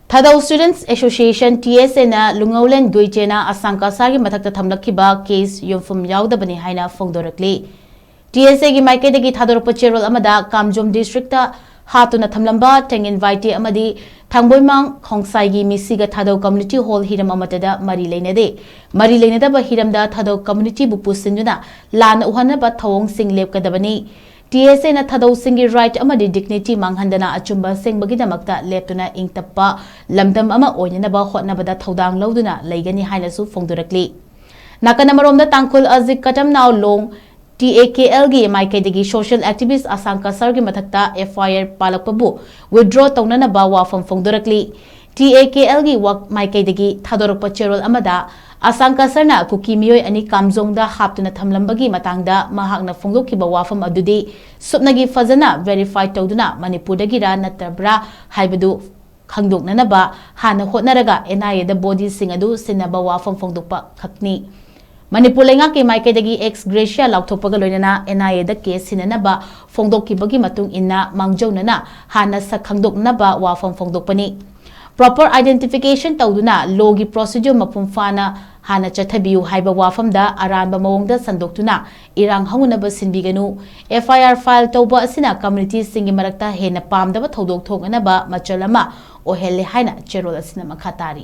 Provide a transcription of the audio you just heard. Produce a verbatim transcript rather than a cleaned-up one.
Thadou Students Association, T S A, ꯅ ꯂꯨꯉꯧꯂꯦꯟ ꯒꯨꯏꯆꯦꯅ ꯑꯁꯥꯡ ꯀꯁꯥꯔꯒꯤ ꯃꯊꯛꯇ ꯊꯝꯂꯛꯈꯤꯕ ꯀꯦꯁ ꯌꯨꯝꯐꯝ ꯌꯥꯎꯗꯕꯅꯤ ꯍꯥꯏꯅ ꯐꯣꯡꯗꯣꯔꯛꯂꯤ꯫ T S A ꯒꯤ ꯃꯥꯏꯀꯩꯗꯒꯤ ꯊꯥꯗꯣꯔꯛꯄ ꯆꯦꯔꯣꯜ ꯑꯃꯗ ꯀꯥꯝꯖꯣꯝ ꯗꯤꯁꯇ꯭ꯔꯤꯛꯇ ꯍꯥꯞꯇꯨꯅ ꯊꯝꯂꯝꯕ ꯊꯦꯡꯉꯤꯟ ꯚꯥꯏꯇꯦ ꯑꯃꯗꯤ ꯊꯥꯡꯕꯣꯏꯃꯥꯡ ꯈꯣꯡꯁꯥꯏꯒꯤ ꯃꯤꯁꯤꯒ ꯊꯥꯗꯧ ꯀꯝꯃ꯭ꯌꯨꯅꯤꯇꯤ ꯍꯣꯜ ꯍꯤꯔꯝ ꯑꯃꯠꯇꯗ ꯃꯔꯤ ꯂꯩꯅꯗꯦ꯫ ꯃꯔꯤ ꯂꯩꯅꯗꯕ ꯍꯤꯔꯝꯗ ꯊꯥꯗꯧ ꯀꯝꯃ꯭ꯌꯨꯅꯤꯇꯤꯕꯨ ꯄꯨꯁꯤꯟꯗꯨꯅ ꯂꯥꯟꯅ ꯎꯍꯟꯅꯕ ꯊꯧꯑꯣꯡꯁꯤꯡ ꯂꯦꯞꯀꯗꯕꯅꯤ꯫ T S A ꯅ ꯊꯥꯗꯧꯁꯤꯡꯒꯤ ꯔꯥꯏꯠ ꯑꯃꯗꯤ ꯗꯤꯒꯅꯤꯇꯤ ꯃꯥꯡꯍꯟꯗꯅ ꯑꯆꯨꯝꯕ ꯑꯁꯦꯡꯕꯒꯤꯗꯃꯛꯇ ꯂꯦꯞꯇꯨꯅ ꯏꯪ ꯇꯞꯄ ꯂꯝꯗꯝ ꯑꯃ ꯑꯣꯏꯅꯅꯕ ꯍꯣꯠꯅꯕꯗ ꯊꯧꯗꯥꯡ ꯂꯧꯗꯨꯅ ꯂꯩꯒꯅꯤ ꯍꯥꯏꯅꯁꯨ ꯐꯣꯡꯗꯣꯔꯛꯂꯤ꯫ ꯅꯥꯀꯟ ꯑꯃꯔꯣꯝꯗ ꯇꯥꯡꯈꯨꯜ ꯑꯖꯤꯛ ꯀꯇꯝꯅꯥꯎ ꯂꯣꯡ T A K L ꯒꯤ ꯃꯥꯏꯀꯩꯗꯒꯤ ꯁꯣꯁꯤꯌꯦꯜ ꯑꯦꯛꯇꯤꯚꯤꯁ꯭ꯠ ꯑꯁꯥꯡ ꯀꯁꯔꯒꯤ ꯃꯊꯛꯇ F I R ꯄꯥꯜꯂꯛꯄꯕꯨ ꯋꯤꯗ꯭ꯔꯣ ꯇꯧꯅꯅꯕ ꯋꯥꯐꯝ ꯐꯣꯡꯗꯣꯔꯛꯂꯤ꯫ T A K L ꯒꯤ ꯋꯥꯛ ꯃꯥꯏꯀꯩꯗꯒꯤ ꯊꯥꯗꯣꯔꯛꯄ ꯆꯦꯔꯣꯜ ꯑꯃꯗ ꯑꯁꯥꯡ ꯀꯁꯔꯅ ꯀꯨꯀꯤ ꯃꯤꯑꯣꯏ ꯑꯅꯤ ꯀꯥꯝꯖꯣꯡꯗ ꯍꯥꯞꯇꯨꯅ ꯊꯝꯂꯝꯕꯒꯤ ꯃꯇꯥꯡꯗ ꯃꯍꯥꯛꯅ ꯐꯣꯡꯗꯣꯛꯈꯤꯕ ꯋꯥꯐꯝ ꯑꯗꯨꯗꯤ ꯁꯨꯞꯅꯒꯤ ꯐꯖꯅ ꯚꯦꯔꯤꯐꯥꯏ ꯇꯧꯗꯨꯅ ꯃꯅꯤꯄꯨꯔꯗꯒꯤꯔ ꯅꯠꯇꯕ꯭ꯔꯥ ꯍꯥꯏꯕꯗꯨ ꯈꯪꯗꯣꯛꯅꯅꯕ ꯍꯥꯟꯅ ꯍꯣꯠꯅꯔꯒ N I A ꯗ ꯕꯣꯗꯤꯁꯤꯡ ꯑꯗꯨ ꯁꯤꯟꯅꯕ ꯋꯥꯐꯝ ꯐꯣꯡꯗꯣꯛꯄ ꯈꯛꯅꯤ꯫ ꯃꯅꯤꯄꯨꯔ ꯂꯩꯉꯥꯛꯀꯤ ꯃꯥꯏꯀꯩꯗꯒꯤ ꯑꯦꯛꯁ ꯒ꯭ꯔꯦꯁꯤꯌꯥ ꯂꯥꯎꯊꯣꯛꯄꯒ ꯂꯣꯏꯅꯅ N I A the case ꯁꯤꯟꯅꯅꯕ ꯐꯣꯡꯗꯣꯛꯈꯤꯕꯒꯤ ꯃꯇꯨꯡ ꯏꯟꯅ ꯃꯥꯡꯖꯧꯅꯅ ꯍꯥꯟꯅ ꯁꯛ ꯈꯪꯗꯣꯛꯅꯕ ꯋꯥꯐꯝ ꯐꯣꯡꯗꯣꯛꯄꯅꯤ꯫ ꯄ꯭ꯔꯣꯄꯔ ꯑꯥꯏꯗꯦꯟꯇꯤꯐꯤꯀꯦꯁꯟ ꯇꯧꯗꯨꯅ ꯂꯣꯒꯤ ꯄ꯭ꯔꯣꯁꯤꯗ꯭ꯌꯨꯔ ꯃꯄꯨꯡ ꯐꯥꯅ ꯍꯥꯟꯅ ꯆꯠꯊꯕꯤꯌꯨ ꯍꯥꯏꯕ ꯋꯥꯐꯝꯗ ꯑꯔꯥꯟꯕ ꯃꯑꯣꯡꯗ ꯁꯟꯗꯣꯛꯇꯨꯅ ꯏꯔꯥꯡ ꯍꯧꯅꯅꯕ ꯁꯤꯟꯕꯤꯒꯅꯨ꯫ F I R ꯐꯥꯏꯜ ꯇꯧꯕ ꯑꯁꯤꯅ ꯀꯝꯃ꯭ꯌꯨꯅꯤꯇꯤꯁꯤꯡꯒꯤ ꯃꯔꯛꯇ ꯍꯦꯟꯅ ꯄꯥꯝꯗꯕ ꯊꯧꯗꯣꯛ ꯊꯣꯛꯅꯅꯕ ꯃꯆꯜ ꯑꯃ ꯑꯣꯏꯍꯜꯂꯦ ꯍꯥꯏꯅ ꯆꯦꯔꯣꯜ ꯑꯁꯤꯅ ꯃꯈꯥ ꯇꯥꯔꯤ꯫